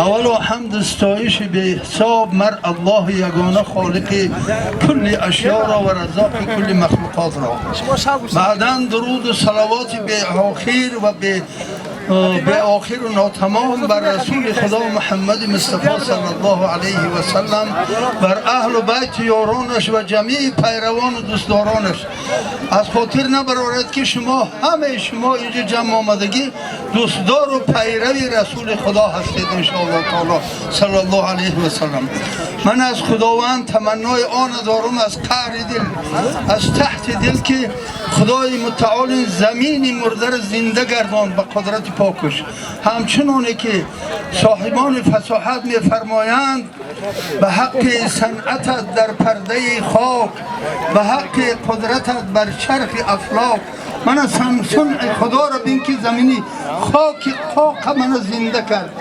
Аввало ҳамду ситоиши беҳисоб мар Аллоҳи ягона, холиқи кулли ашёро ва раззоқи кулли махлуқотро. Баъдан дуруду салавоти беохир ва беохиру нотамом бар расули Худо Муҳаммади Мустафо саллаллоҳу алайҳи васаллам, бар аҳлу байти ёронаш ва ҷамии пайравону дӯстдоронаш. Аз хотир набароред, ки шумо, ҳамаи шумо инҷо ҷамъ омадагӣ дӯстдору пайрави расули Худо ҳастед, иншоаллоҳ таоло, саллаллоҳу алайҳи васаллам. Ман аз Худованд таманнои она дорум, аз қаъри дил, аз таҳти дил, ки Худои мутаол ин замини мурдаро зинда гардон ба қудрати покуш. Ҳамчуноне ки соҳибони фасоҳат мефармоянд: ба ҳаққи санъатат дар пардаи хок, ба ҳаққи қудратат бар чархи афлок. Мана сунъи Худоро бин, ки замини хоки қоқа мана зинда кард.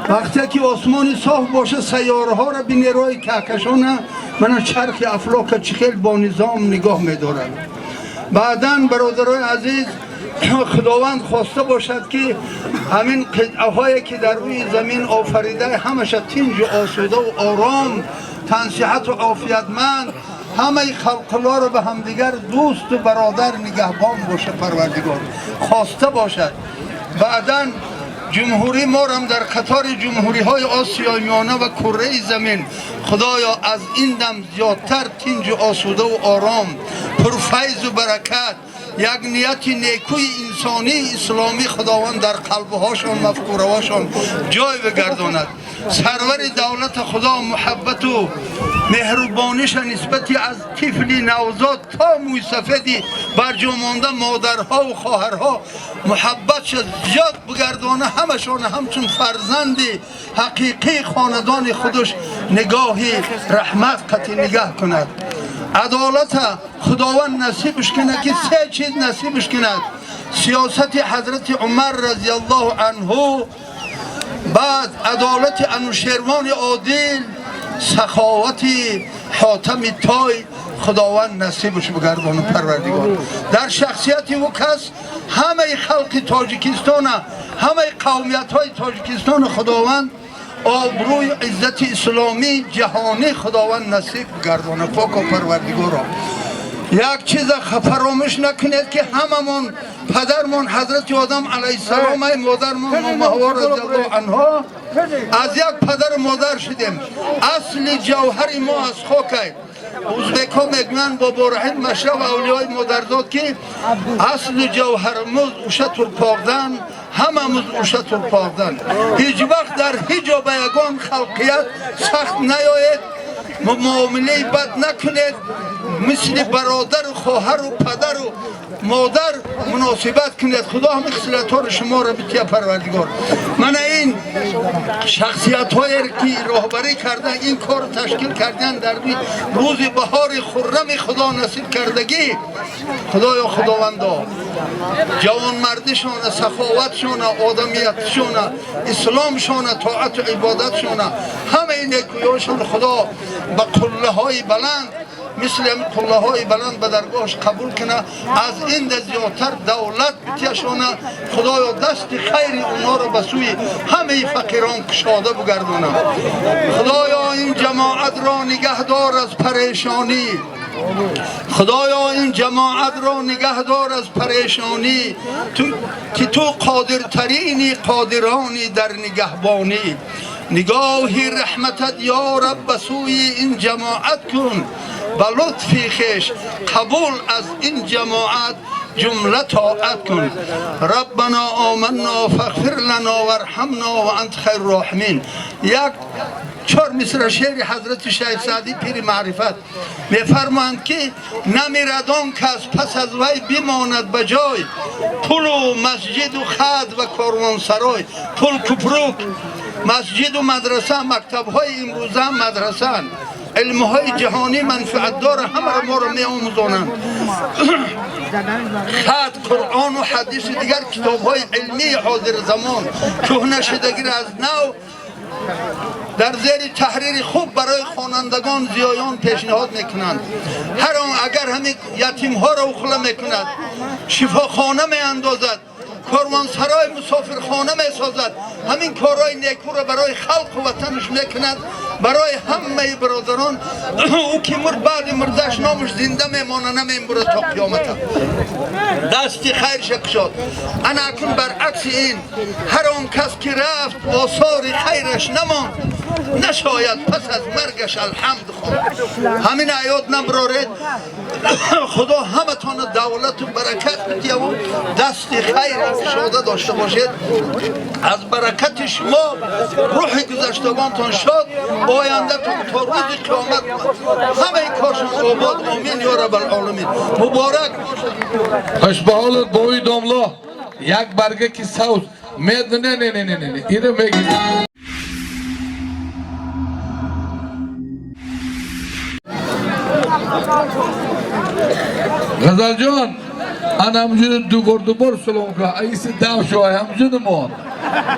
Вақте ки осмони соф боша, сайёраҳоро бини, роҳи каҳкашона, мана чархи афлока чӣ хел бо низом нигоҳ медорад. Баъдан, бародарои азиз, Худованд хоста бошад, ки ҳамин қитъаҳое ки дар рӯи замин офарида, ҳамаша тинҷу осудаву ором, тансиҳату офиятманд, ҳамаи халқлоро ба ҳамдигар дӯсту бародар нигаҳбон боша, Парвардигор хоста бошад. Баъдан ҷумҳурӣ морам дар қатори ҷумҳуриҳои Осиёи Миёна ва курраи замин, Худоё, аз ин дам зиёдтар тинҷу осудаву ором, пурфайзу баракат, як нияти некӯи инсонии исломӣ Худованд дар қалбҳошон, мафкураҳошон ҷой бигардонад. Сарвари давлата Худо муҳаббату меҳрубониша нисбати аз тифли навзод то мӯйсафеди барҷомонда, модарҳову хоҳарҳо муҳаббатша зиёд бигардона, ҳамашона ҳамчун фарзанди ҳақиқии хонадони худаш нигоҳи раҳмат қатӣ нигаҳ кунад. Адолата Худованд насибш кунад, ки се чиз насибш кунад: сиёсати ҳазрати Умар разияллоҳу анҳу, баъд адолати Анушервони одил, саховати Ҳотами Той Худованд насибш бигардону. Парвардигор, дар шахсияти ӯ кас ҳамаи халқи Тоҷикистона, ҳамаи қавмиятҳои Тоҷикистону Худованд обрӯи иззати исломии ҷаҳонӣ Худованд насиб бигардона. Поко Парвардигоро, як чиза фаромӯш накунед, ки ҳамамон падармон ҳазрати Одам алайҳиссалом, ай модармон Момаҳаво разияллоҳу анҳо, аз як падару модар шудем. Асли ҷавҳари мо аз хокай. Узбекҳо мегӯянд, Бобораҳим Машраб, авлиёи модарзод, ки асли ҷавҳаримуз уша турпоқдан, ҳамамуз уша турпоқдан. Ҳеҷ вақт дар ҳеҷ ҷо ба ягон халқият сахт наёед, муомилаи бад накунед, мисли бародару хоҳару падару модар муносибат кунед. Худо ҳами хислатҳоро шуморо бития. Парвардигор, мана ин шахсиятҳое ки роҳбарӣ кардан, ин корро ташкил кардан, дар рӯзи баҳори хуррами Худо насиб кардагӣ, Худоё, Худовандо, ҷавонмардишона, саховатшона, одамиятшона, исломшона, тоату ибодатшона, ҳамаи некӯёшон Худо ба қуллаҳои баланд, мисли ҳамин қуллаҳои баланд ба даргоҳаш қабул куна, аз инда зиёдтар давлат битияшона. Худоё, дасти хайри онҳоро ба сӯи ҳамаи фақирон кушода бугардона. Худоё, ин ҷамоатро нигаҳдор аз парешонӣ. Худоё, ин ҷамоатро нигаҳдор аз парешонӣ, ки ту қодиртарини қодирони дар нигаҳбонӣ. Нигоҳи раҳматат, ё Раб, ба сӯи ин ҷамоат кун, ба лутфи хеш қабул аз ин ҷамоат ҷумла тоат кун. Раббана оманна фағфир лана варҳамна ва анта хайру роҳимин. Як чор мисра шеъри ҳазрати Шайх Саъдӣ, пири маърифат, мефармоянд, ки намирад он кас, пас аз вай бимонад ба ҷой пулу масҷиду хад ва корвонсарой. Пул, купрук, масҷиду мадраса, мактабҳои имрӯза мадрасаанд, илмҳои ҷаҳонӣ манфиатдора ҳамаро моро меомӯзонанд, хат, Қуръону ҳадису дигар китобҳои илмии ҳозирзамон кӯҳнашудагиро аз нав дар зери таҳрири хуб барои хонандагон, зиёён пешниҳод мекунанд. Ҳар он агар ҳамин ятимҳоро ухла мекунад, шифохона меандозад. Корвонсарой мусофирхона месозад. Ҳамин корҳои некуро барои халқу ватанаш мекунад, барои ҳамаи бародарон. Ӯ ки мурд, баъди мурдаш номаш зинда мемона, намембурад то қиёмата. Дасти хайрша кушод. Ана акун баръакси ин, ҳар он кас ки рафт, осори хайраш намонд, нашояд пас аз маргаш алҳамд хонд. Ҳамин аёд наброред. Худо ҳаматона давлату баракат бидияву дасти хайри кушода дошта бошед. Аз баракати шумо рӯҳи гузаштагонтон шод, ояндатон то рӯзи қиёмат ҳамаи коршон обод. Омин ё раббалоламин. Муборак. Хуш ба ҳолат, бови домло, як барга ки савз мед. Не, не, не, не, не, иро мегирӣ. Ғазалҷон, ан ҳамҷуни дубор дубор салом ка, аиси дав шо ҳамҷунумон.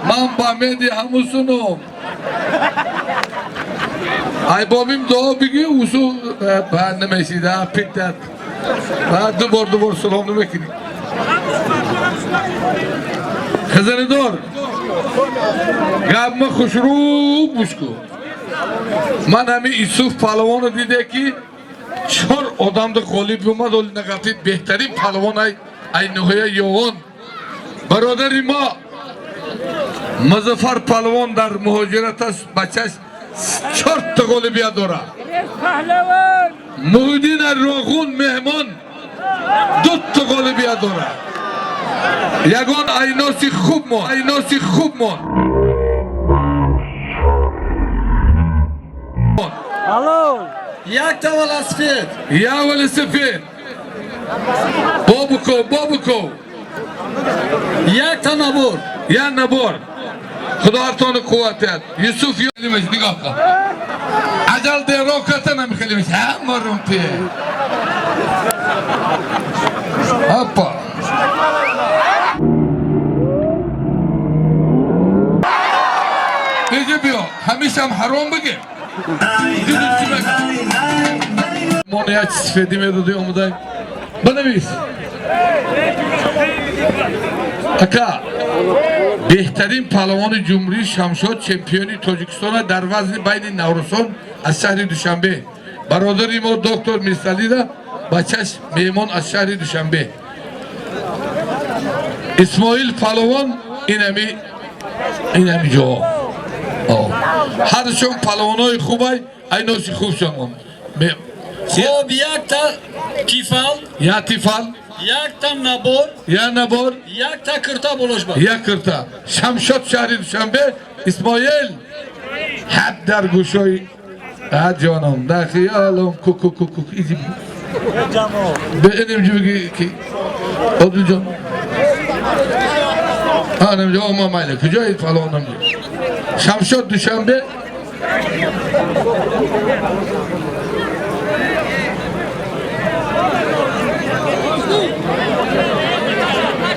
Ман ба меди ҳамусунум. Ай бобим дуо бигӣ, усу баъд намешида питат. Баъд дубор дубор салом намекунӣ. Хазанидор, гапма хушрӯ гӯш кун. Ман ҳамин Исуф палвонро диде ки чор одамда ғолиб омад, оли нағафид, беҳтарин палвон ай ноҳияи Ёвон. Бародари мо Музаффар палвон дар муҳоҷират аст, бачаш чорта ғолибият дорад. Муҳиддин Роғун меҳмон дута ғолибият дорад. Ягон айноси хуб мон, айноси хуб мон. Алло! Якта велосипед. Я велосипед. Бобуко, Бобуко. Якта набор. Я набор. Худо ҳартони қувват диҳад. Юсуф ёдимаш, нигоҳ кун. Аҷал деро ката намехелимаш. Ҳама румти. Опа. Иҷа биё, ҳамешам ҳаром бигем. Дидӣ чӣ мекунӣ? Мон як сифедӣ медоди, омодай. Банавис. Ака, беҳтарин паҳлавони ҷумҳурӣ Шамшод, чемпиони Тоҷикистона дар вазни байни наврусон аз шаҳри Душанбе. Бародари мо доктор Мирсалира бачаш меҳмон аз шаҳри Душанбе. Исмоил паҳлавон инами ҷо. Ҳаршон паҳлавонои хубай, айноси хубшон. Хоб, якта тифал, Я тифал, якта набор, я набор, якта кирта болошба. Як кирта. Шамшод, шаҳри Душанбе, Исмоил ҳаб дар гӯшои ҳа ҷоном, дар хиёлам ку ку ку ку изи бе иним ҷи бигӣ ки Одилҷон. Анам ҷо ома майла куҷои фалонам ҷо. Шамшод, Душанбе.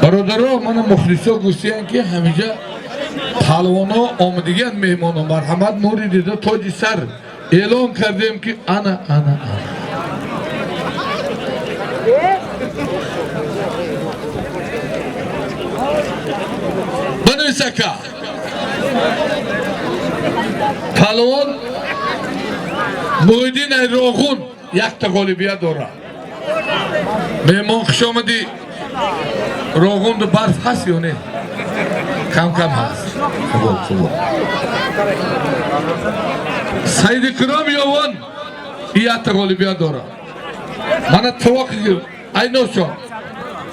Бародаро, мана мухлисо гуфтиянд ки ҳамиҷа палвоно омадигиянд, меҳмоно марҳамат, нури дида тоҷи сар эълон кардем ки ана ана ана. Банавис, ака. Палвон Муҳиддин Роғун якта ғолибият дорад. Меҳмон, хуш омадӣ. Роғунду барф ҳаст ё не? Кам кам ҳаст. Хуб, хуб. Саиди Икром Ёвон якта ғолибият дорад. Мана тавоқ айношон.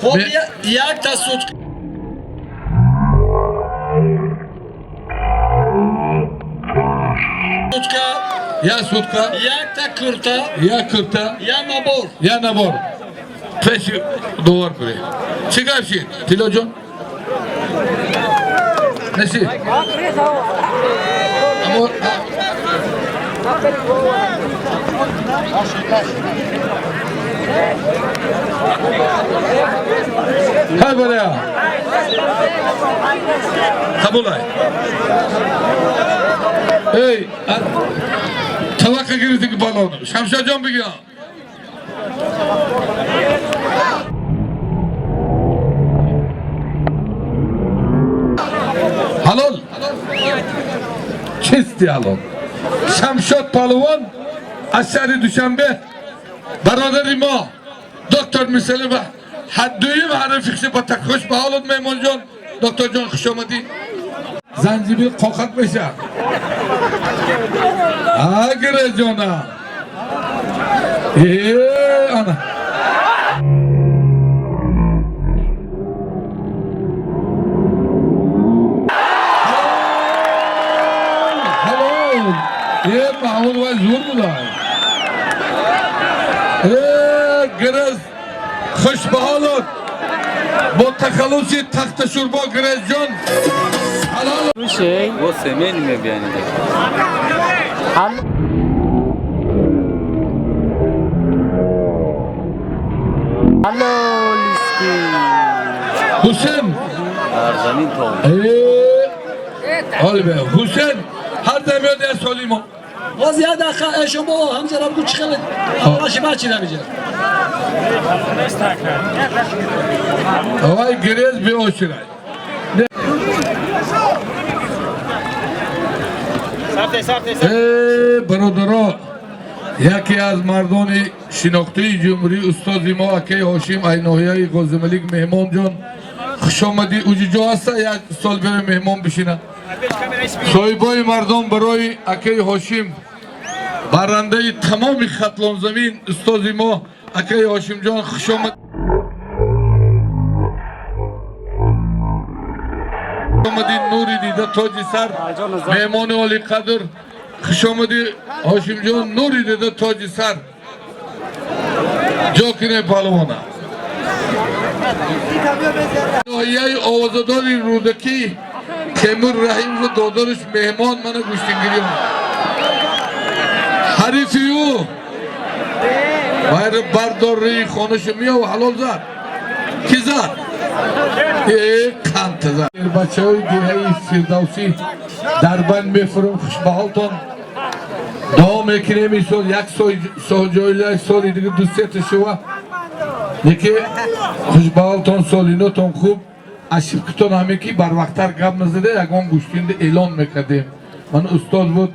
Хоб, якта сутка. Сутка, Я сутка, якта курта, я курта, я набор. Я набор. Пеши довар кунед. Чӣ гап шид? Тиллоҷон? Неси? Аммо ҳай баля. Қабулай. Эй, таваққа гирифти ки балону. Шамшоҷон бигӯ. Чисти ҳалол. Шамшод палвон аз шаҳри Душанбе, бародари мо доктор Мирсалим дуюм ҳарифи ба хуш ба ҳолат, меҳмонҷон, докторҷон, хуш омадӣ. Занҷибил қоқат меша. Агира ҷона. Э, ана. Ҳалол. Э, Маҳмуд, вай зур буда. Э, Гирез, хуш ба ҳолат. Бо тахаллуси Тахташурбо Гирезҷон. Ҳалол. Слушай, Вот семейными объявили. Алло, Лиски. Ҳусен. Арзанин то. Э, ҳоли бе. Ҳусен ҳар дам ёд як соли мо. باز یه دقیقه شما همزرم بگو چی خیلی آراشی بچی نمیجه. Вай Гирез беоширай. Э, бародаро, яке аз мардони шинохтаи ҷумҳурӣ, устоди мо акаи Ҳошим ай ноҳияи Ғозималик. Меҳмонҷон, хушомадӣ. Уҷи ҷо ҳаста, як стол бере, меҳмон бишина. Соҳибои мардон, барои акаи Ҳошим, барандаи тамоми Хатлонзамин, устоди мо акаи Ҳошимҷон, хушомад омадӣ, нури дида, тоҷи сар, меҳмони олиқадр, хушомадӣ, Ҳошимҷон, нури дида, тоҷи сар. Ҷо кине палвона. Ноҳияи овозадори Рӯдакӣ, Темур Раҳимову додараш меҳмон мана гӯштингирӣ омад. Ҳарифи ӯ байра бардор, рӯи хонашу меёв. Ҳалол зад. Ки зад? Э, қанта зад. Бачаҳои деҳаи Фирдавсӣ дар банд мефурам. Хушбаҳолтон. Дуо мекунем, ин сол як соҷоила, соли дига ду сета шува. Яке хушбаҳолтон, солинотон хуб. Ошибка тон ҳаме ки барвақттар гап назада, ягон гӯштинда эълон мекардем. Ман устод буд,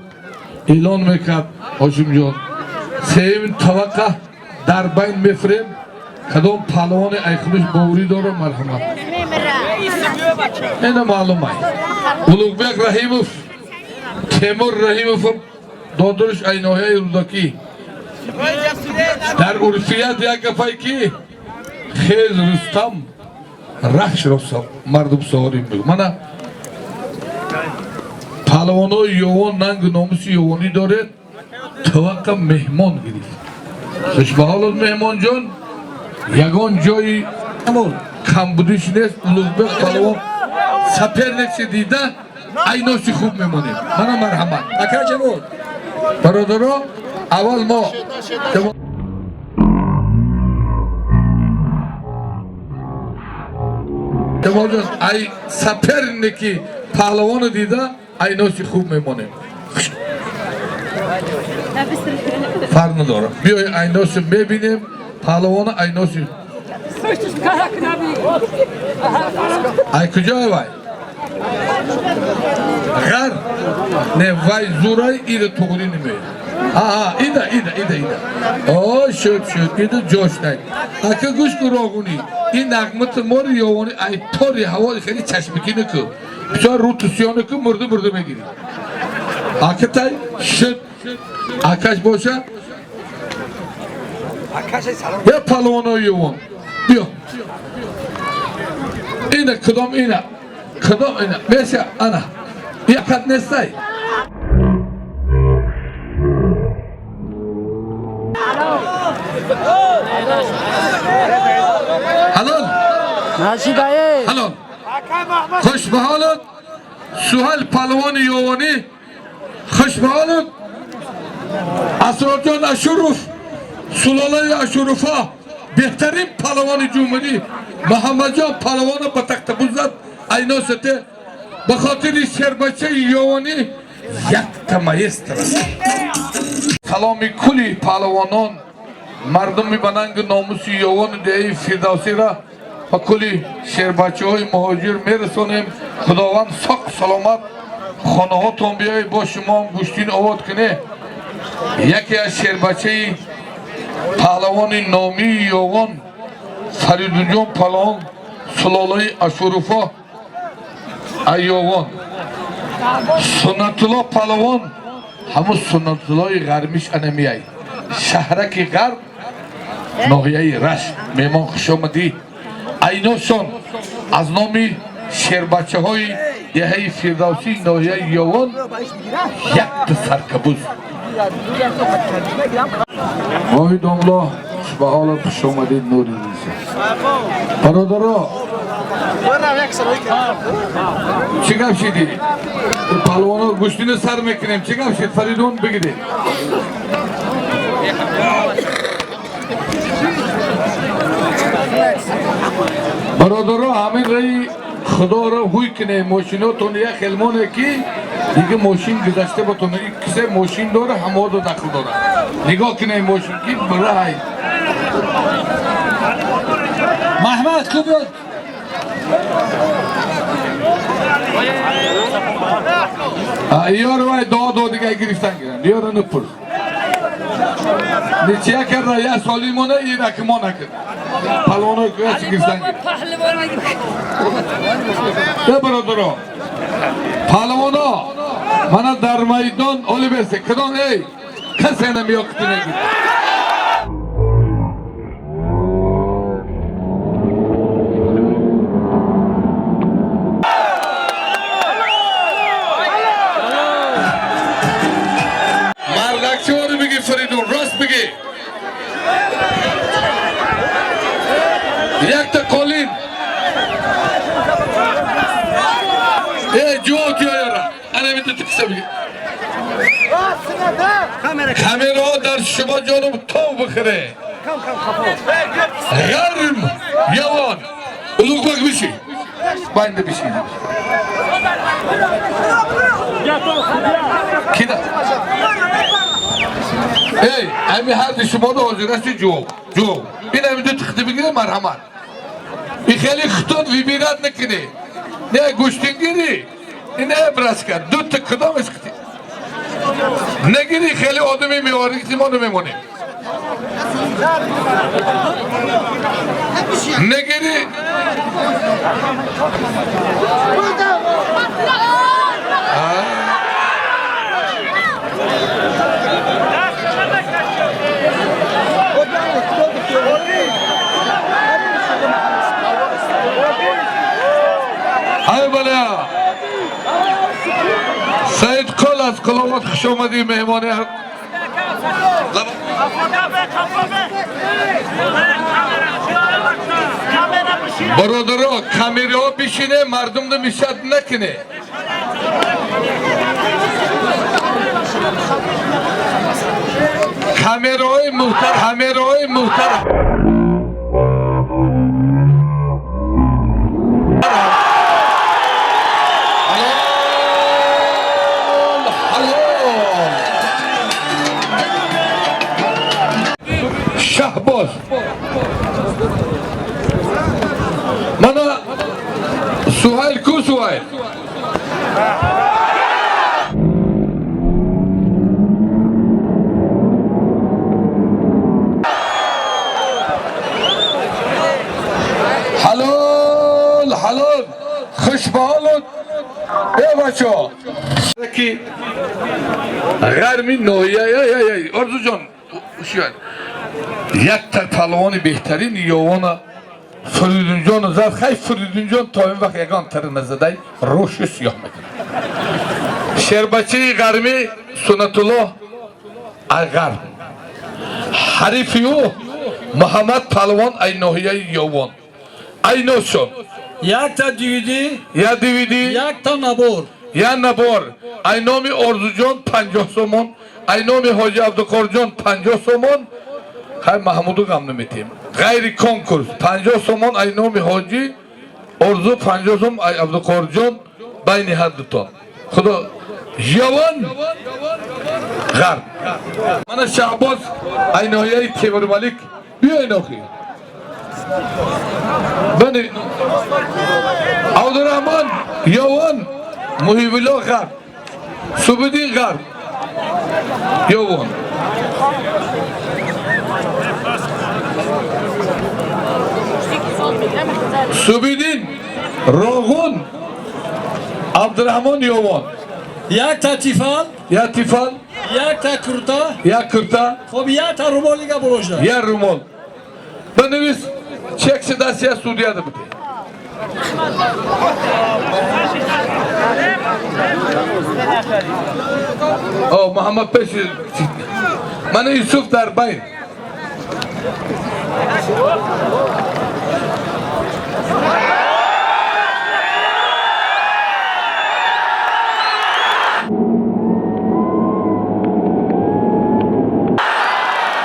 эълон мекард Ҳошимҷон. Сеюм таваққа дар байн мефурем. Кадом паҳлавони айхудаш боварӣ дорам, марҳамат. Ина маълум ай. Улуғбек Раҳимов, Темур Раҳимов, додараш ай ноҳияи Рӯдакӣ. Дар урфият як гапай ки хез, Рустам, рахшро мардум соворим мегӯ. Мана паҳлавонои ёвон нангу номуси ёвонӣ доред. Таваққа меҳмон гирифт. Хушбаҳолот, меҳмонҷон, ягон ҷои камбудиш нест. Улуғбек паҳлавон соперник ши дида, айноси хуб мемонем. Мана, марҳамат. Ака Ҷамол. Бародаро, аввал мо Ҷамолҷон ай соперник и паҳлавоно дида, айноси хуб мемонем. Фарқ надорам, биёй, айноси мебинем паҳлавона, айноси. Ай куҷое вай? Ғар не, вай зурай, ида туғрӣ намеяд. Аҳа, ида, ида, ида, ида. О, шуд, шуд, ида ҷош най. Ака, гӯш ку, роғунӣ ин нағмати мори ёвони ай тори ҳаво хеле чашмикӣ наку, бисёр рӯ тусиёна ку, мурда мурда мегирӣ. Акатай шуд, акаш боша. Я палвонои ёвон, биё. Ина кудом, ина кудом, ина меша, ана якат нестай. Ҳалол. Нашидае. Ҳалол, хуш ба ҳолат, Суҳал палвони ёвонӣ, хуш ба ҳолат. Асрорҷон Ашуров, сулолаи Ашуровҳо, беҳтарин палвони ҷумҳурӣ, Муҳаммадҷон палвона ба тахтабуз зад. Айносате ба хотири шербачаи ёвонӣ якта маэстро. Саломи кулли паҳлавонон, мардуми ба нангу номуси ёвони деҳаи Фирдавсира ба кулли шербачаҳои муҳоҷир мерасонем. Худованд соқ саломат. Хонаҳотон биёед, бо шумо гӯштин овод куне. Яке аз шербачаи паҳлавони номии Ёвон Фаридунҷон паҳлавон, сулолаи Ашуруфо Айёвон, Суннатулло паҳлавон, ҳамун Суннатуллои ғармиш анамияй, шаҳраки Ғарб, ноҳияи Рашт. Меҳмон, хушомадӣ. Айношон аз номи шербачаҳои деҳаи Фирдавсии ноҳияи Ёвон якта саркабуз. Воҳид домло, ба ҳолат хушомадед. Нури бародаро, чӣ гап шидӣ? Палвоно гӯштино сар мекунем. Чӣ гап шид, Фаридун, бигиред. Бародаро, ҳамин раи худоро ҳуй кунем, мошинотон як хелмоне ки дига мошин гузашта батон. Кисе мошин дора, ҳамодо дахл дора. Нигоҳ кунем, мошин ки бирай. Маҳмад ку биёд. Ёро вай дуо дига гирифтан гиранд. Ёро напурс. Ничия карда, я соли мона ира ки мо накард. Палвоно куя гирифтан гиранд. Э, бародаро. Палвоно мана дар майдон оли берсе. Кадон эй? Касе намиёқти нагир. Фаридун, рост бигӣ. Якта қолин. Э, ҷавоб ёра. Ана миту тикса бигӣ. Камераҳо дар шумо ҷонум тов бихӯре. Ғарм Явон. Улуғбек биши. Байнда биши. Кида? Эй, ҳами ҳарди шуморо ҳозир ҳасти ҷавоб. Ҷавоб. Ин ҳами ду тихти бигире, марҳамат. И хеле хитон вибират накунӣ. Не гӯштингирӣ. Ин браска. Ду та кадомаш хити. Нагирӣ, хеле одами меорӣ, ки мо намемонем. Нагирӣ. Ай бала. Саид Қол аз Қуломат, хуш омадӣ, меҳмони. Бародаро, камераҳо бишине, мардумро мишад накуне. Камераҳои муҳтарам, камераҳои муҳтарам. Halol, halol. Шаҳбоз. Мана Суҳайл ку, Суҳайл? Ҳалол, ҳалол. Хуш ба ҳолот. Э, бачаҳо. Ки ғарми ноҳия, эй, эй, эй, Орзуҷон, ҳушёр. Якта палвони беҳтарин Ёвона Фаридунҷон зад. Хай, Фаридунҷон то ин вақт ягон тар назадай, рӯшу сиёҳ мекунад. Шербачаи ғармӣ Суннатулло ай ғарб. Ҳарифи ӯ Муҳаммад палвон ай ноҳияи Ёвон. Айношон. Якта DVD, Я DVD, якта набор. Я набор. Ай номи Орзуҷон 50 сомон, ай номи Ҳоҷи Абдуқорҷон 50 сомон. Хай, Маҳмуду ғам наметем. Ғайри конкурс 50 сомон ай номи Ҳоҷи Орзу, 50 сом ай Абдуқорҷон, байни ҳар дутон. Худо Ёвон Ғарб. Мана Шаҳбоз ай ноҳияи Темурмалик, биёин охи. Бани Абдурахмон Ёвон, Муҳибулло Ғарб. Субидин Ғарб Ёвон. Субидин Роғун Абдурахмон Ёвон. Як та тифал. Як тифал. Як та курта. Як курта. Хоб, як та румол дига бурошда. Як румол. Бинавис, чек даст я судья да бите. О, Муҳаммад пеш мана Юсуф дар байн.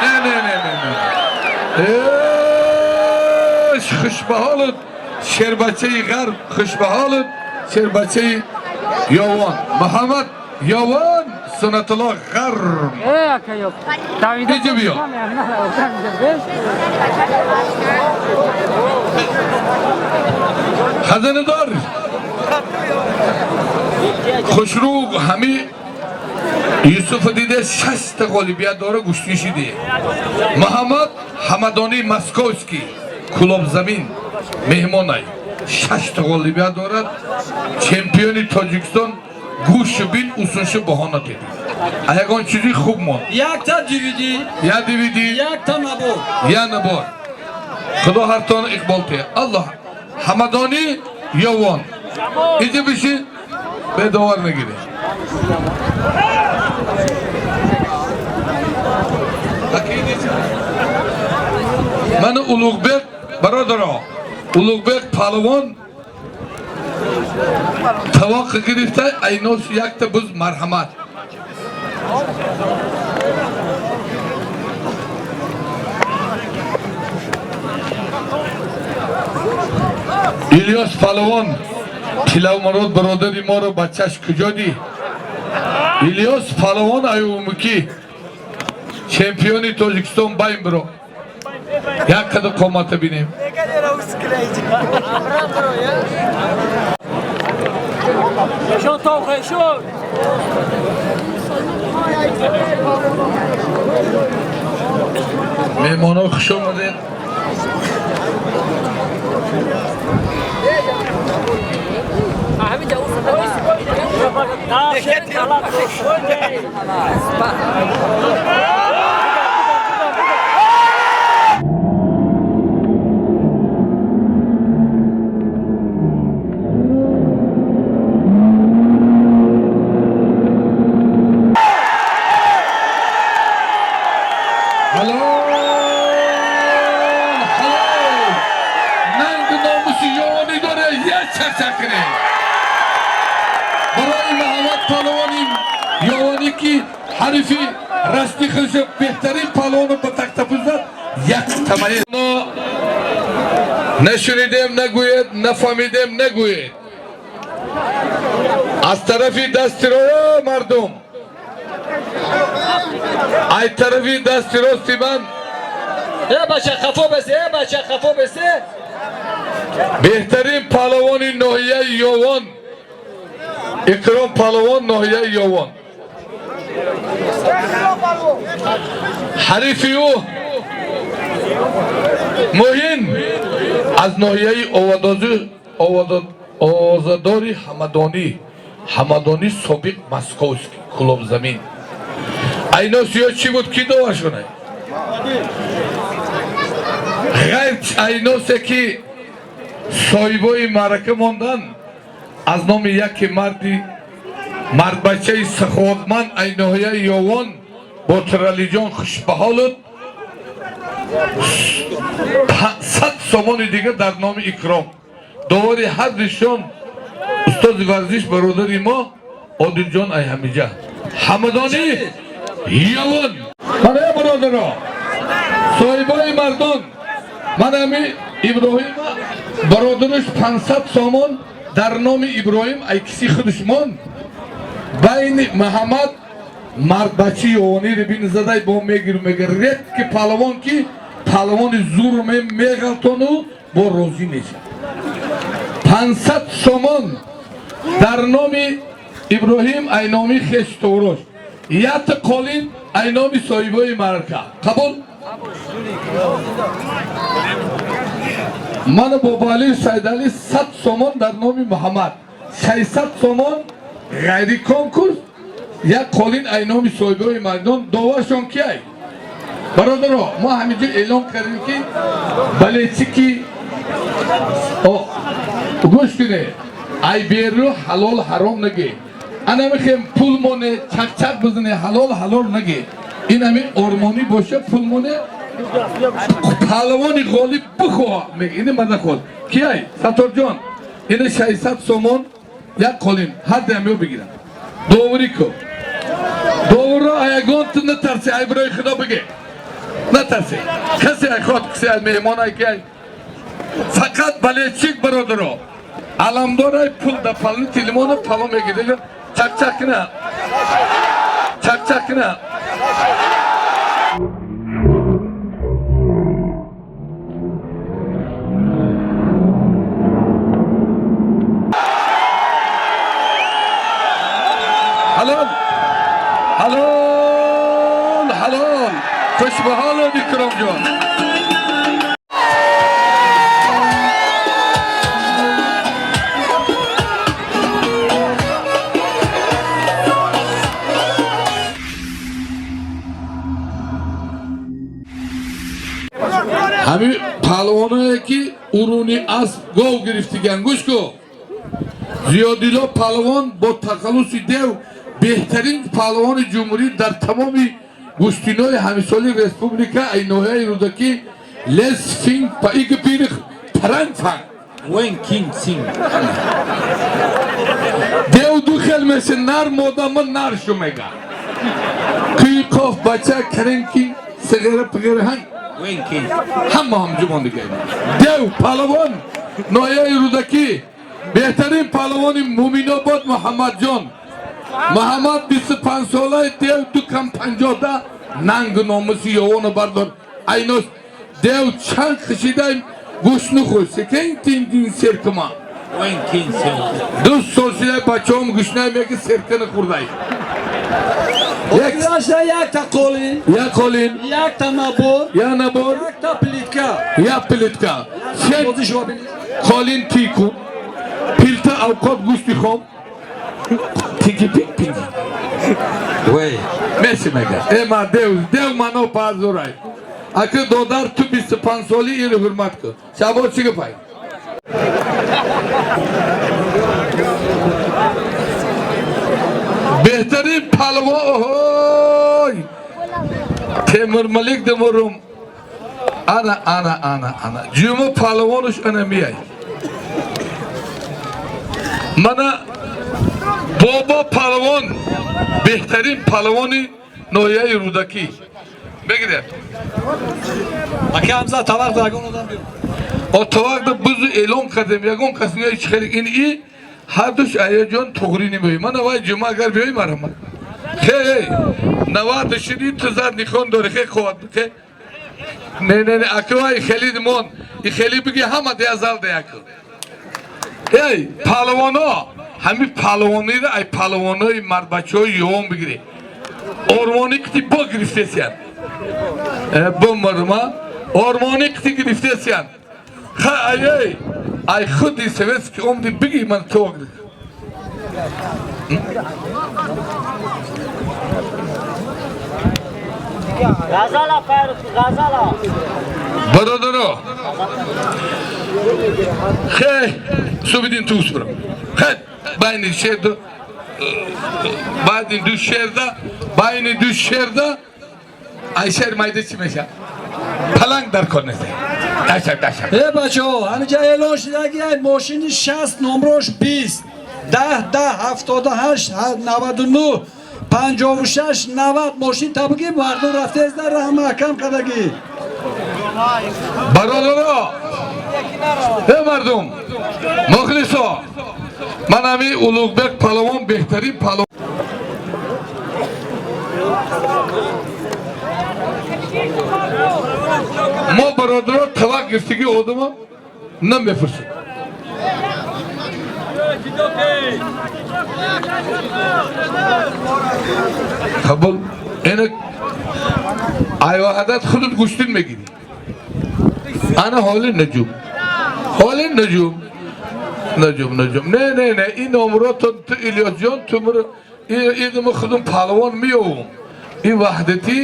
Не, не, не, не, не. Эш, хушбаҳолут шербачаи ғарб, хушбаҳолут шербачаи Ёвон. Муҳаммад Ёвон, Суннатулло Ғарб. Иҷо биё. Хазинадор хушрӯ ҳами Юсуф диде, шашта ғолибият дора, гӯштӣ шиде. Муҳаммад Ҳамадонӣ Московский Кулобзамин меҳмонай, шашта ғолибият дорад, чемпиони Тоҷикистон. Гӯшу бин усуншу баҳона дидӣ, а ягон чизи хуб монд. Як та DVD. Я DVD. Як та набор. Я набор. Худо ҳартон иқбол те. Аллоҳ. Ҳамадонӣ Ёвон, иҷа бишин, бедовар нагирӣ. Ман Улуғбек бародаро, Улуғбек палвон тавоқ гирифта айнос якта буз, марҳамат. Илёс палвон Тилавмурод бародари моро бачаш куҷо ди? Илёс палвон аюмукӣ чемпиони Тоҷикистон, байн биро, як қадар қомата бинем. Шон тохе шон. Меҳмоно, хуш омадед. Ҳалол, ҳалол! Нангу номуси ёвонӣ дора, як чақчақ кунем барои Муҳаммад палвони ёвонӣ, ки ҳарифи расти худша беҳтарин палвону ба тахтапӯст зад. Як тамаи мо нашунидем нагӯед, нафаҳмидем нагӯед. Аз тарафи дасти ро мардум, ай тарафи дасти рости ман. Э бача, хафо бесе, э бача, хафо бесе. Беҳтарин палвони ноҳияи Ёвон Икром палвон, ноҳияи Ёвон, ҳарифи ӯ Муҳин аз ноҳияи Овозадори Ҳамадонӣ, Ҳамадонӣ собиқ Московский Кулобзамин. Айносиё чӣ буд, ки довар шуна? Ғайр айносе ки соҳибои маърака мондан, аз номи яке марди мардбачаи саховатманд ай ноҳияи Ёвон Ботиралиҷон Хушбаҳолуд 100 сомони дигар дар номи Икром. Довари ҳар душон устоди варзиш бародари мо Одилҷон ай ҳамиҷа Ҳамадонӣ Ёвон. Мана, бародаро, соҳибои мардон, ман ҳами Иброҳима бародараш 500 сомон дар номи Иброҳим ай киси худаш мон. Байни Муҳаммад мардбачи ёвониро бин задай бо мегиру мега ред, ки палвон, ки палвони зуру меғалтону бо розӣ мешавад. 500 сомон дар номи Иброҳим айноми хеш тоғрош. Якта қолин айноми соҳибои маърака. Қабул? Мана Бобоалӣ Сайдалӣ 100 сомон дар номи Муҳаммад. 600 сомон ғайри конкурс, як қолин айноми соҳибои майдон. Доваршон киай? Бародаро, мо ҳаминҷо эълон кардем ки балечики гӯш кунед, ай беру ҳалол ҳаром наге. Ана мехем пул моне чақчақ бизане, ҳалол ҳалол наге. Ин ҳамин ормонӣ боша, пул моне паҳлавони ғолиб бихоҳ мега. Ини мадаход киай? Сатторҷон, ини 600 сомон як қолин ҳар дамё бигирам. Довурӣ ку. Довурро аягон ту натарси, ай бирои худо биге. Натарси. Касе ай ход, касе ай меҳмон ай ки ай. Фақат балечик бародаро. Аламдор ай пул да пални телефона пало мегире. Чак-чак кина. Чак-чак кина. Ҳалол. Ҳалол, ҳалол. Хуш ба ҳолат Икромҷон. Ҳамин паҳлавоное ки уруни асп гов гирифтиган, гӯш ку. Зиёдилло паҳлавон бо тахаллуси дев беҳтарин паҳлавони ҷумҳурӣ дар тамоми гӯштинои ҳамисоли республика ай ноҳияи Рӯдакӣ лес финг паиг пирих таранг фанг. Вен кинг синг. Дев ду хел меша, нар модама нар шу мега. Кӯи қоф бача каренки сиғира пиғира ҳанг. Вен кинг. Ҳама ҳамҷо мондига. Дев паҳлавон ноҳияи Рӯдакӣ беҳтарин паҳлавони Муминобод Муҳаммадҷон. Муҳаммад 25 солаи дев ду кам 50 нангу номуси ёвону бардор. Айнос дев чанд хишидай гӯшт нухӯр, секен тин серкума. Вен кинг синг. Ду сол шидай бачаҳом гӯшнай меги серка нахӯрдай. Як Охирашда якта қолин, як қолин, якта набор, як набор, якта плитка. Як плитка. Се Бозӣ шумо бинед. Қолин тику, пилта авқот гӯшти хом, тики пинг пинг. Вей. Меси мега. Э ма дев, дев мано пазурай. Аки додар ту 25 соли иро ҳурмат кун. Шабо чӣ гапай? Беҳтарин палвон оҳой! Темурмалик демурум. Ана ана ана ана. Ҷума палвонуш ана мияй. Мана бобо палвон беҳтарин палвони ноҳияи Рӯдакӣ. Бигирем. Ака Ҳамза, тавақ да ягон одам биё. О тавақда бузу эълон кардем, ягон кас ниёи чӣ хеле ин и ҳардуш аяҷон туғрӣ намеои. Мана вай ҷума агар биёи марҳамат. Хе, навад шиди ту зад нихон дори, хе қувват, хе. Не, не, не, ака вай хеле мон, и хеле биги ҳама деазал деяку. Эй, паҳлавоно, ҳами паҳлавониро ай паҳлавонои мардбачаҳои ёвон бигирӣ. Ормони қити бо гирифтесиян. Бумарма, ормони қити гирифтесиян. Ха, ай, ай, ай худи советский омди биги ман то Ғазала Фаррух, ғазала. Бародаро, хе, субидин туус бирам. Хе, байни шерду, байни ду шерда, байни ду шерда, ай шер майда чӣ меша? Паланг дар кор нест. Дашак, дашак. Э бачаҳо, ҳаминҷа эълон шуда ки ай мошини 60 номрош 20 10 10 78 99 56 90 мошин табуги мардум рафтест дар раҳ маҳкам кардагӣ. Бародаро, э мардум, мухлисо, ман ҳамин Улуғбек палавон беҳтарин палавон. Мо бародаро тавақ гирифтагӣ одама намепурсем. Қабул ина ай ваҳдат худат гӯштин мегирӣ. Ана ҳоли наҷум. Ҳоли наҷум. Наҷум, наҷум. Не, не, не, ин номро ту Илёсҷон, ту муро ин худум паҳлавон меёвум. Ин ваҳдати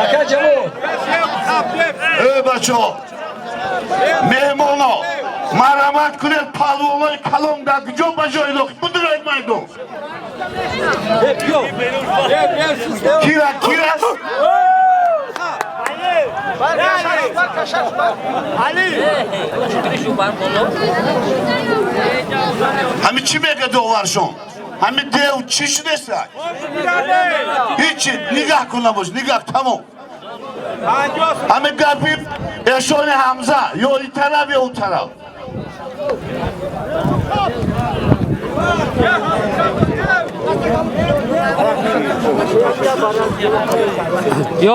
Ака Ҷамол. Эй бачаҳо, меҳмоно, марҳамат кунед, паҳлавонои калон дар куҷо ба ҷои лоқ будуред майдон. Кира, кира? Ҳами чӣ мега доваршон? Ҳами дев чӣ шудеста? Ҳичи, нигаҳ кун набош, нигаҳ, тамом. Ҳами гапи эшони Ҳамза, ё ин тараф, ё он тараф.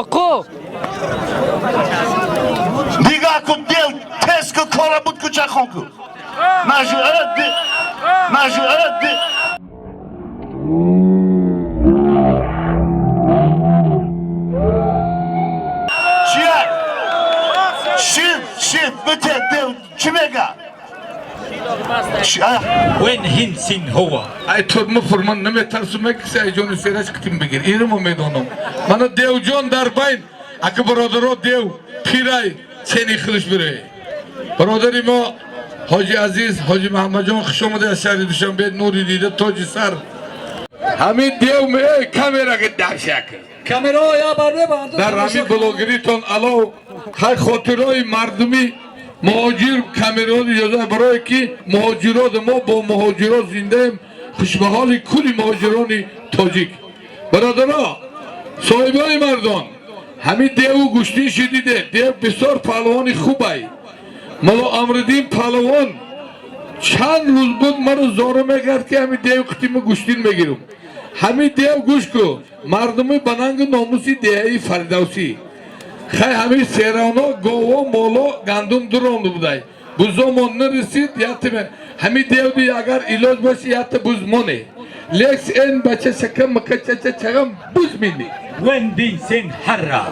Ёқуб. Нигаҳ кун, дев тез ку, кора буд ку, чахон ку. Мажу, мажу, чия? Шин, шин, бите, дев, чӣ мега? Вен ҳин син ҳува. Ай турма фурман наметарсум, киси ай ҷони сераш китим бигир. Инмо медонам. Мана девҷон дар байн, ака бародаро дев пирай чени хилиш бире. Бародари мо Ҳоҷи Азиз, Ҳоҷи Муҳаммадҷон хуш омада аз шаҳри Душанбе, нури дида, тоҷи сар. Ҳамин дев ме камера ки дашак. Камера я барме банд. Дар ҳамин блогеритон алов хай хотирои мардуми муҳоҷир камераҳо иҷоза барое ки муҳоҷирот мо бо муҳоҷирот зиндаем, хушбаҳоли кулли муҳоҷирони тоҷик. Бародаро, соҳибони мардон, ҳамин деву гӯштин шидиде, дев бисёр паҳлавони хубай. Мулло Амриддин паҳлавон чанд рӯз буд маро зору мекард ки ҳамин дев қитима гӯштин мегирам. Ҳамин дев гӯш ку, мардуми ба нангу номуси деҳаи Фардавсӣ. Хай ҳамин серано гово моло гандум дуронду будай. Бузомон нарасид, ятиме. Ҳамин девди агар илоҷ боши ята буз моне. Лекс эн бача шакам мака чача чагам буз мини. Вен бин син ҳарра.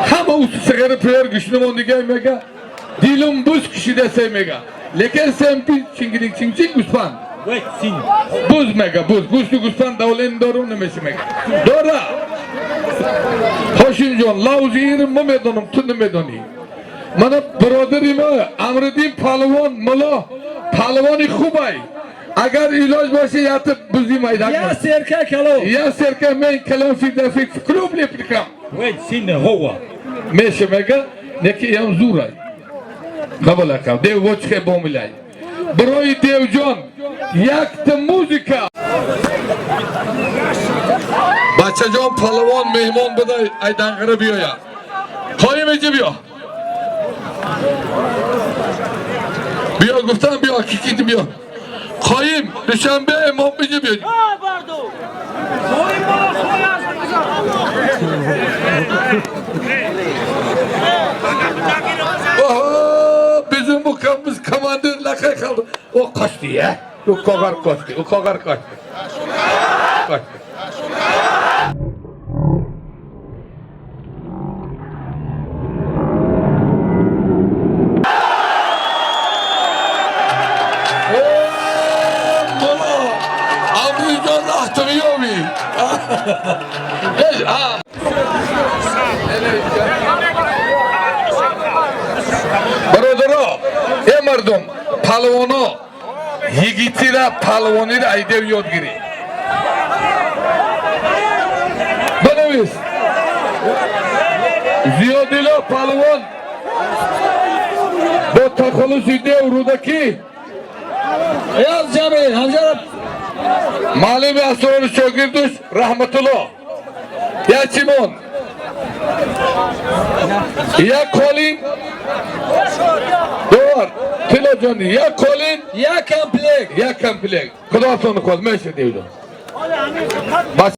Ҳама усу сағара пиёр гӯшнамон дига мега. Дилум буз кишида се мега. Лекин сен би чингирик чингчинг гӯспанд. Вен син. Буз мега буз. Гӯшту гӯспанд давлен дорум намеши мега. Дора. Ҳошимҷон, лавзи ирим ма медонам, ту намедонӣ. Мана бародари мо Амриддин паҳлавон мулло паҳлавони хубай. Агар илоҷ боше ята бузи майдак. Я серка кало. Я серка мен калон фирдафи клуб леприкам. Вен син ҳува. Меше мега, неки ям зурай. Қабул акам. Дев вочхе бомилай. Барои девҷон якта музика. Бачаҷон паҳлавон меҳмон буда ай Данғара биёя. Қоим иҷа биё. Биё гуфтам биё кикити биё. Қоим Душанбе мо иҷа биё. Oho, bizim bu kamımız komandir lakay kaldı. O kaçtı ya. O kogar kaçtı. O kogar kaçtı. Kaçtı. Бародаро, э мардум, паҳлавоно, йигитира паҳлавонира айдев ёд гирӣ. Банавис. Зиёдило паҳлавон бо тахаллуси дев Рӯдакӣ. Яз Ҷамил, ҳамҷара Маълими асрори шогирдуш Раҳматулло. Як чимон. Як қолин. Довар, Тилоҷони, як қолин, як комплект. Як комплект. Худо хоҳад, меша девҷон. Бас.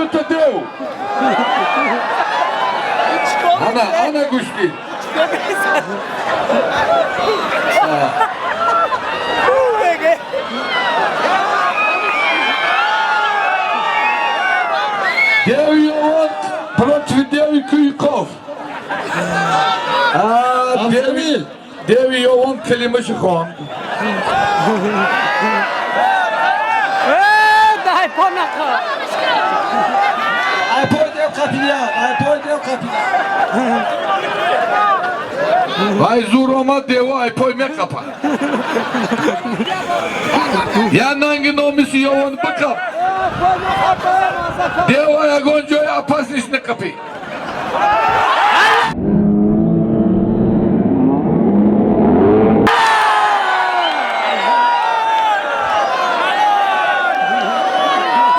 Дута дев. Ана, ана гӯштӣ. Деви Йован против деви Куйков. Деви Йован калимаши хон. Дай понақа. Ай пой дев қапия, ай пой дев қапия. Вай зур омад дева ай пой меқапад. Я нанги номиси Йован бикап. Дева ягон ҷои опасность накапӣ.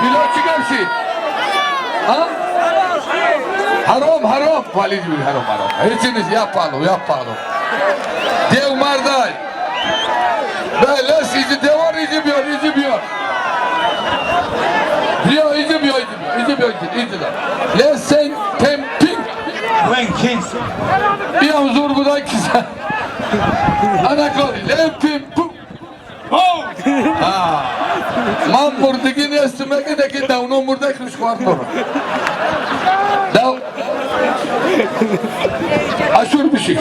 Тилло чӣ гап шид? Ҳаром, ҳаром, валид ҳаром, ҳаром. Ҳеҷ нест, як паҳлу, як паҳлу. Дев мардай. Лес иҷи девор иҷи биёр, иҷи биёр. Биё, иҷи биё, иҷи биё, иҷи биё, иҷи да. Лесен темпинг. Биям зур будай киса. Ана кори, лемпим пум. Ман мурдагӣ нестам, меги неки давно мурда хушхвар дорам. Дав Ашур биши.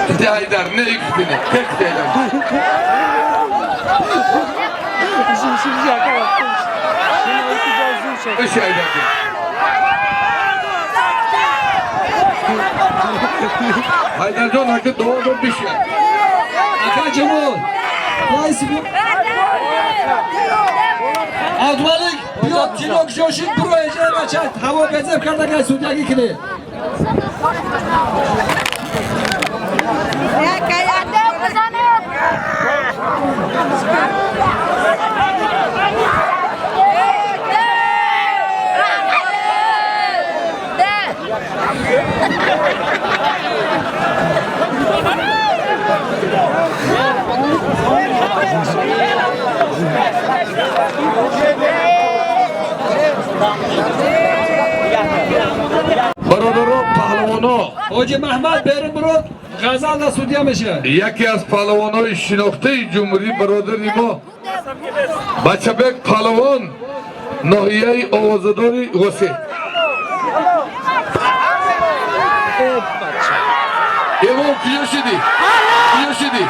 Ките Айдар, не икитине, кек Айдар. Биши Айдар. Айдар ҷон, ака дуо дор биши. Ака Ҷамол, Абдумалик, биё тилок ҷошид буро эҷа бача, ҳаво безеб карда гай судягӣ кунед. Бародаро паҳлавоно, Ҳоҷи Маҳмад берун бурод, ғазал да судя мешавад. Яке аз паҳлавонои шинохтаи ҷумҳурӣ бародари мо Бачабек паҳлавон, ноҳияи овозадори Ғосе. Имом куҷо шидӣ? Куҷо шидӣ?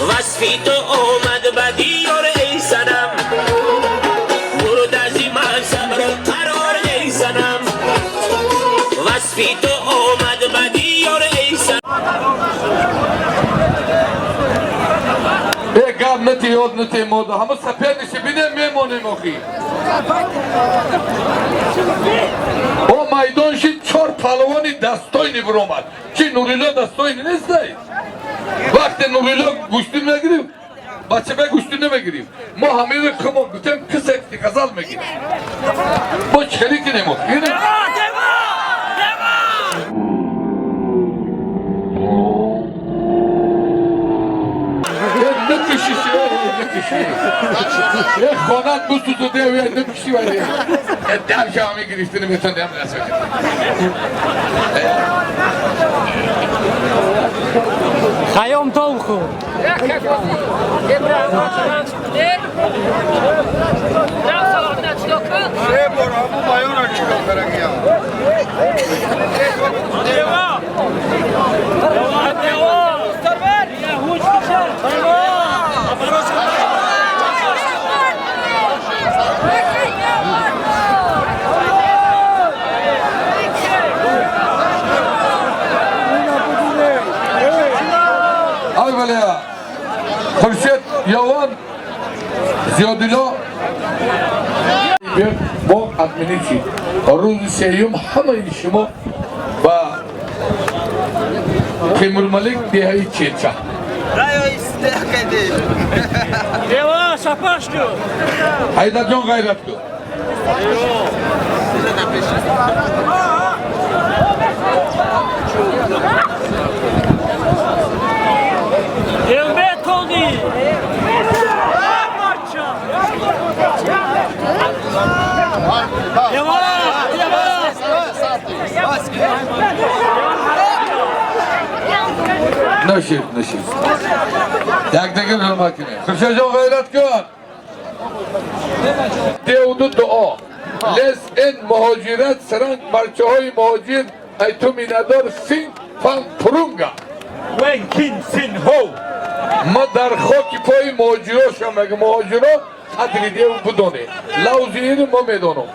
وصفی تو اومد به دیار ای صنم، برد از من صبر و قرار ای صنم. وصفی تو اومد به دیار ای صنم. Э гап нати ёд нати мода, ҳама саперниши бинем мемонем охи. О майдон шид чор паҳлавони дастойни биромад. Чи Нурилло дастойни нестай? Вақте Нурилло гӯштӣ мегирифт, бачабек гӯштӣ намегирифт. Мо ҳамиро кимо гуфтем кисе ғазал мегирифт. Мо чӣ хеле кинем охи? Накиши, накиши. Е хонат бусузу дев, е накиши вали. Е дам шава мегирифти наметон дам расоки. Хайом толху. Хуршед Явон Зиёдилло бо админӣ шид. Рӯзи сеюм ҳамаи шумо ба Темурмалик деҳаи Челча. Ҳайдарҷон, ғайрат кун. Нашид, нашид. Якдигар ҳурмат кунед. Хуршедҷон, ғайрат кун. Девду дуо. Лес ин муҳоҷират саранг парчаҳои муҳоҷир ай ту миннатдор син фан пурунга. Wen kin sin ho. Ма дар хоки пои муҳоҷиро шам, мега муҳоҷиро қадри дев бидонед. Лавзи ини мо медонам.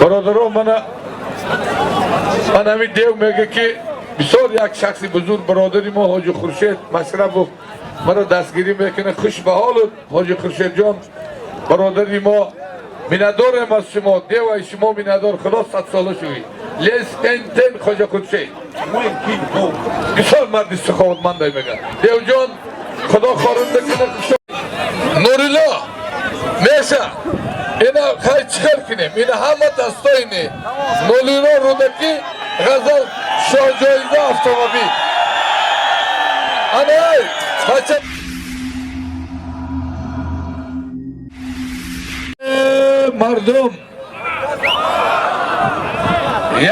Бародарон, мана ман ҳамин дев мега, ки бисёр як шахси бузург, бародари мо Ҳоҷи Хуршед Машрапов маро дастгирӣ мекунад. Хуш ба ҳолут, Ҳоҷи Хуршедҷон, бародари мо, миннатдорем аз шумо. Девай шумо миннатдор, Худо садсола шавӣ. Лес эн тен Хоҷа Хуршед. Wen kin ho. Бисёр марди суховатмандай мега. Девҷон, Худо хорунда кунад. Нурилло меша, ина хай чикор кунем? Ина ҳама дастоини Нурилло Рӯдакӣ, Ғазал шоҳҷоиза автомобил. Ана ай бача. Мардум,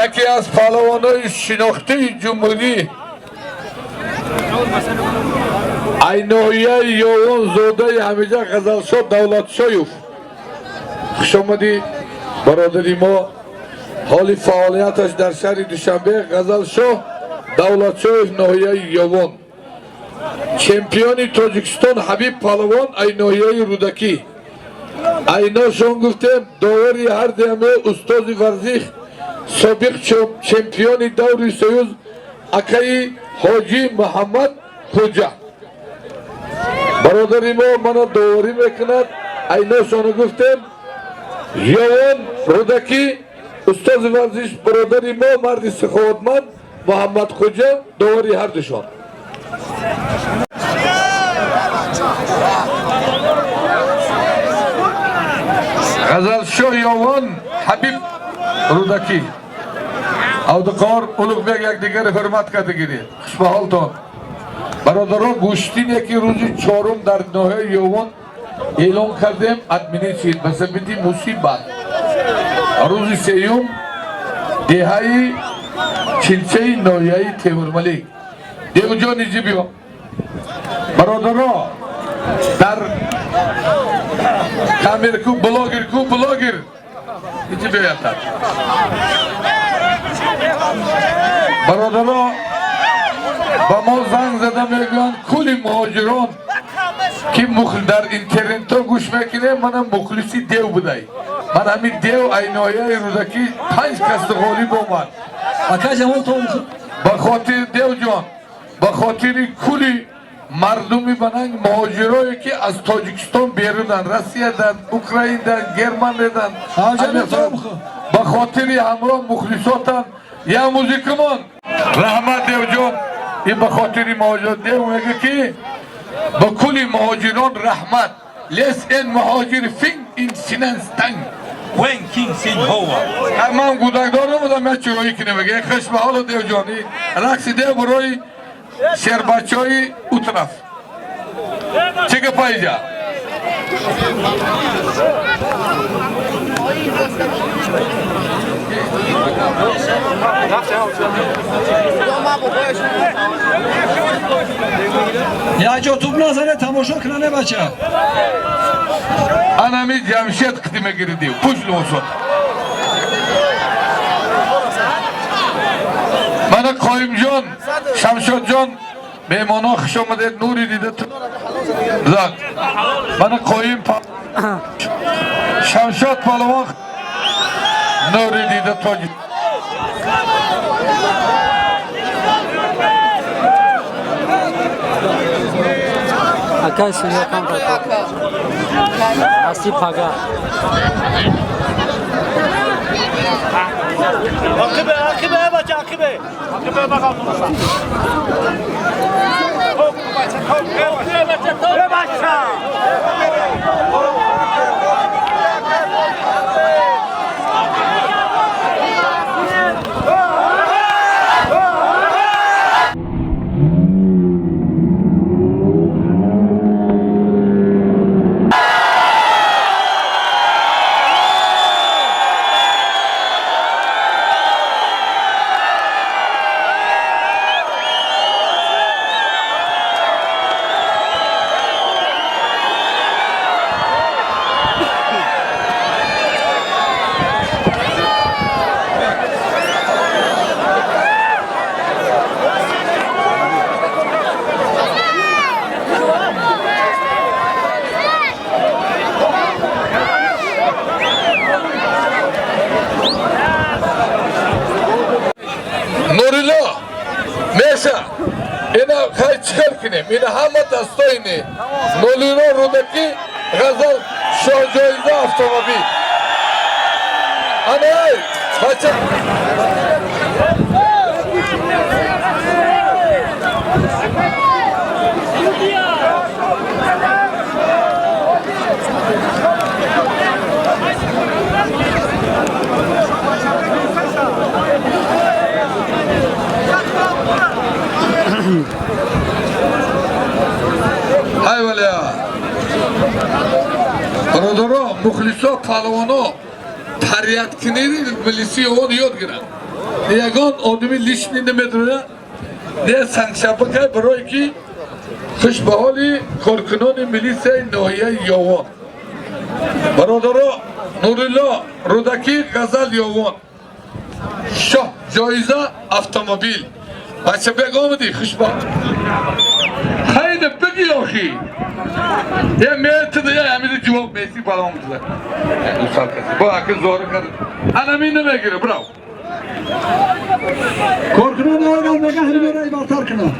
яке аз паҳлавонои шинохтаи ҷумҳурӣ, ай ноҳияи Ёвон, зодаи ҳамиҷа, Ғазалшоҳ Давлатшоев. Хушомадӣ, бародари мо. Ҳоли фаъолияташ дар шаҳри Душанбе. Ғазалшоҳ Давлатшоев, ноҳияи Ёвон, чемпиони Тоҷикистон Ҳабиб паҳлавон, ай ноҳияи Рӯдакӣ. Айношон гуфтем, довари ҳар диаме устози варзиш, собиқ чемпиони даври Союз, акаи Ҳоҷӣ Муҳаммад Хуҷа, бародари мо, мана доварӣ мекунад. Айношону гуфтем, Ёвон, Рӯдакӣ, устози варзиш, бародари мо, марди сиховатманд Муҳаммад Хуҷа, довари ҳардушон. Ғазалшоҳ Ёвон, Ҳабиб Рӯдакӣ. Абдуқоҳор, Улуғбек, якдигаро ҳурмат карда гиред. Хушбаҳолтон, бародарон. Гӯштине ки рӯзи чорум дар ноҳияи Ёвон эълон кардем, отменить шид ба сабаби мусибат. Рӯзи сеюм деҳаи Чилчаи ноҳияи Темурмалик. Девҷон, иҷи биё. Бародаро, дар камерку блогер ку, блогер иҷи биёятад. Бародаро, ба мо занг зада мегӯянд, кулли муҳоҷирон ки дар интернетҳо гӯш мекунем, манам мухлиси дев будай. Ман ҳамин дев ай ноҳияи Рӯдакӣ панҷ касу ғолиб омад. Ака Ҷамол, то Ба хотири девҷон, ба хотири кулли мардуми бананг муҳоҷирое ки аз Тоҷикистон берунанд, Россиядан, Украинадан, Германиядан, ба хотири ҳамроҳ мухлисотан я музикамон. Раҳмат, девҷон. Ин ба хотири муҳоҷирон. Дев мега, ки ба кулли муҳоҷирон раҳмат. Лес эн муҳоҷир фин ин синанстанг. Wen kin sin hoa. Ман гудакдор набудам, я чироӣ кинем. Мега, хуш ба ҳолу, девҷон. Рақси дев барои шербачаҳои ӯ тараф. Чӣ гапа иҷа? Як ҷо туп назане, тамошо кунане, бача. Анами Ҷамшед қити мегири дев пуш лосот. Мана Қоимҷон, Шамшодҷон, меҳмонҳо, хуш омадед, нури дида зад. Мана Қоим, Шамшод палвон, нури дида тоҷ. Акай сунё кам. Насиб пага. Ина ҳама дастоини Нурилло Рӯдакӣ Ғазал шоҳҷоиза автомобил. Ана ай бача ай валя бародаро мухлисо паҳлавоно тарияткунии милисии он ёд гиранд. Ягон одами лишний намедонад, не сангшабакай барое ки хушбаҳоли коркунони милисияи ноҳияи Ёвон. Бародаро Нурилло Рӯдакӣ Ғазал Ёвон шоҳ ҷоиза автомобил. Бача бег омадӣ хушбаҳол. Хайде бигӣ охи. Я метода я ҳамида ҷавоб меси балом мизад. Усал каси. Бо аки зор кард. Ана мин намегира, брав. Коркунон аввал меган ҳамин ро бартар кунам.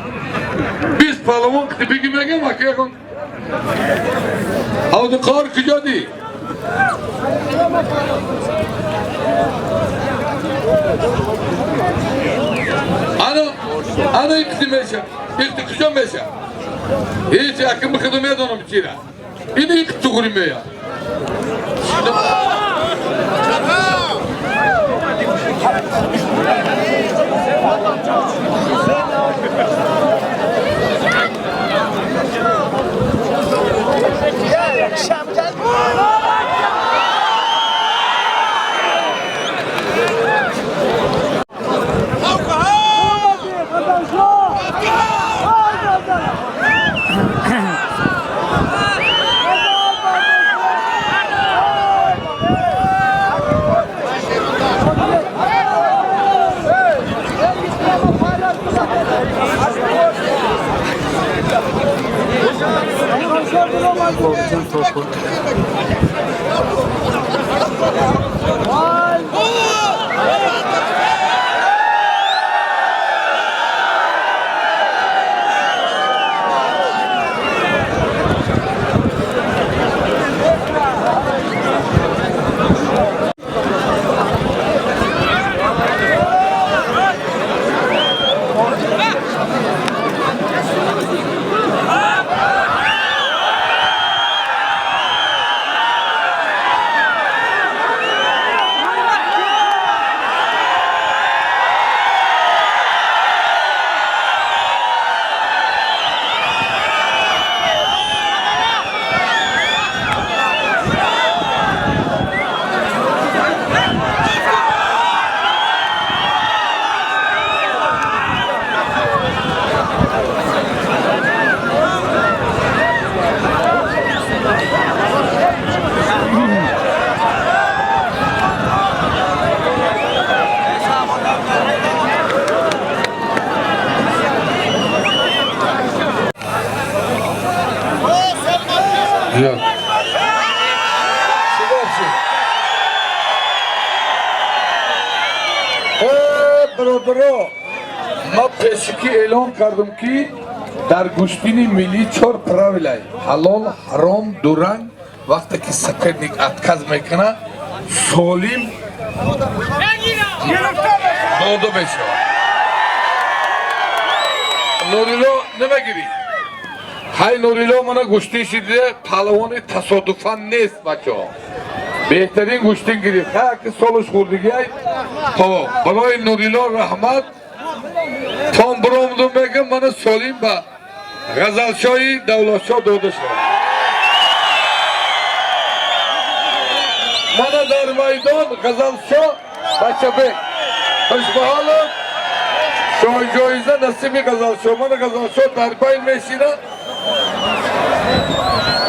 20 паҳлавон ки бигӣ мегам аки ягон. Ҳавду кор куҷо ди? Ана ана иқти меша. Иқти куҷо меша? Ҳеҷ яким худо медонам чира. Ин иқти туғри мея. Бародаро, ма пешикӣ эълон кардам ки дар гӯштини миллӣ чор правилай: ҳалол, ҳаром, дуранг. Вақте ки соперник отказ мекунад, солим Дода мешавад. Нурилло намегирӣ? Ҳай, Нурилло, мана гӯштин шида, паҳлавони тасодуфан нест, бачаҳо. Беҳтарин гӯштин гирифт. Ҳа, ки солаш хурдигиай. То барои Нурилло раҳмат. Том биромду мегам, мана солим ба Ғазалшоҳи Давлатшоҳ дода шавад. Мана дар майдон Ғазалшоҳ Бачабек. Хушбаҳолов шоҳҷоиза насиби Ғазалшоҳ. Мана Ғазалшоҳ дар байн мешина.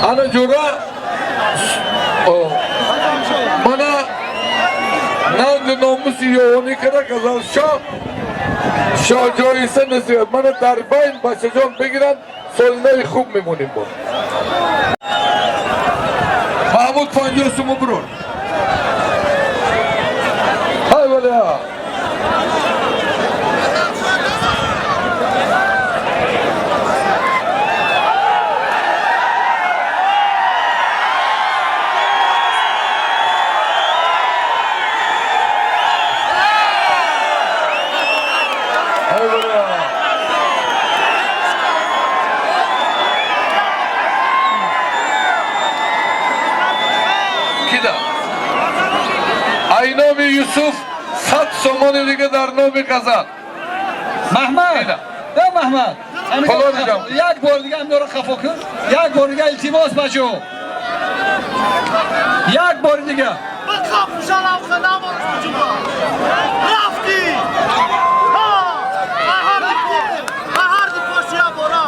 Ана ҷура мана нанги номуси ёвонӣ кара Ғазалшоҳ шоҳҷоиза насиб. Мана дар байн бачаҷон бигиранд, соли нави хуб мемонем бо. Маҳмуд, 50 сумо бирор. Ҳай валя. Ҳай валя. Кида? Ай номи Юсуф 100 сомони дига дар номи Ғазал. Маҳмад, э Маҳмад, Фалон ҷон. як бор дига ҳаминро хафо кун. Як бор дига, илтимос, бачаҳо. Як бор дига. Рафтӣ! Ҳа! Ба ҳар ду пошия бора!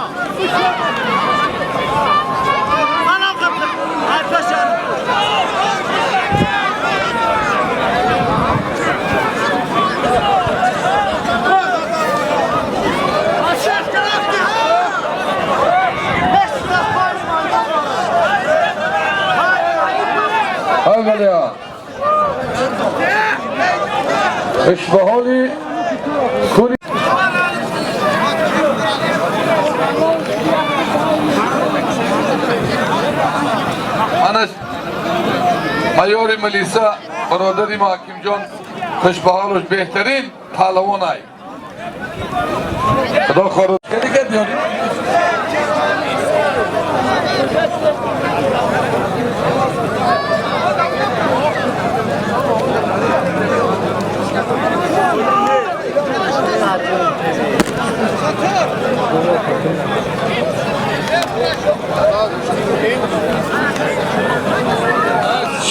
Манам ай пешар. Рафтӣ, ҳа! Ҳай валя. Хушбаҳоли кули. Мана майори милиса бародари мо Ҳакимҷон хушбаҳолуш беҳтарин паҳлавон ай. Худо хоҳад. Дигар биёред.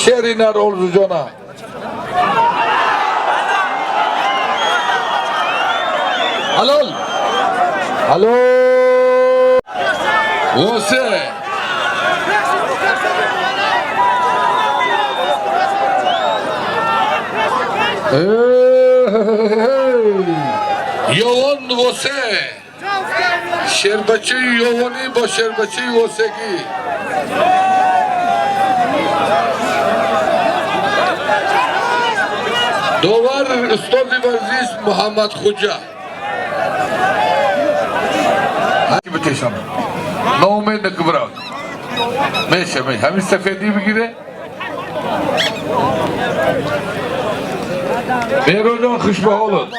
Шери нар Орзуҷона. Ҳалол. Ҳалол. Восе. Ёвон восе. Шербачаи ёвонӣ бо шербачаи восегӣ. Довар устоди варзиш Муҳаммад Хуҷа. Битешам. Ноумед накубрав. Меша, меша. Ҳамин сафедӣ бигире. Бероҷон, хушбаҳолот.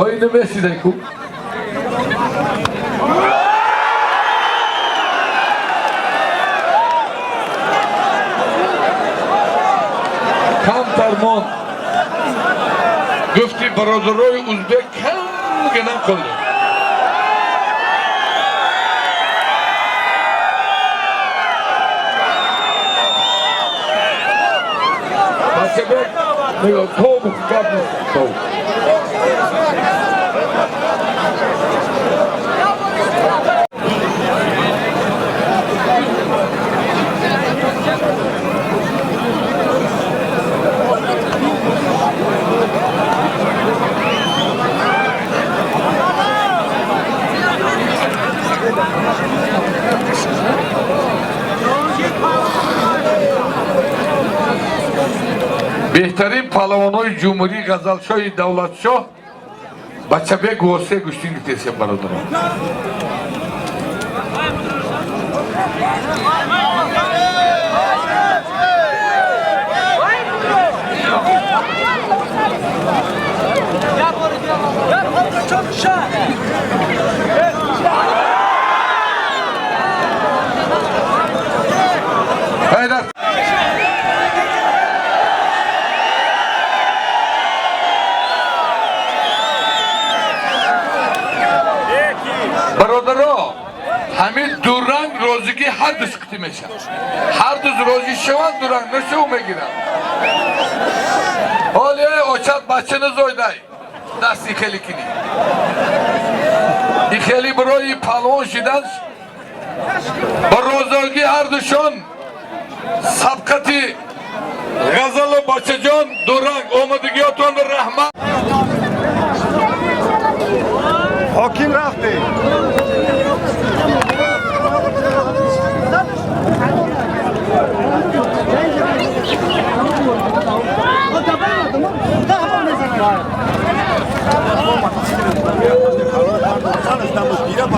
Оина месидай ку? Камтар монд. Гуфти бародарои узбек кам гинам қолди. Бачабек мегӯяд, то гап нест, то. Беҳтарин паҳлавонҳои ҷумҳурӣ Ғазалшоҳи Давлатшоҳ Бачабек Восе гӯштин гирифтесия, бародарон. Бародаро, ҳамин дуранг розигӣ ҳар ду сиқти мешавад. Ҳар ду розӣ шаванд, дуранг нашав мегиранд. Ҳоле очат бача назойдай, дасти хеле кунӣ. И хеле барои паҳлавон шидан ба розигӣ ҳар душон сабқати Ғазалу бачаҷон дуранг омадагиётон раҳмат. Ҳоким рафте.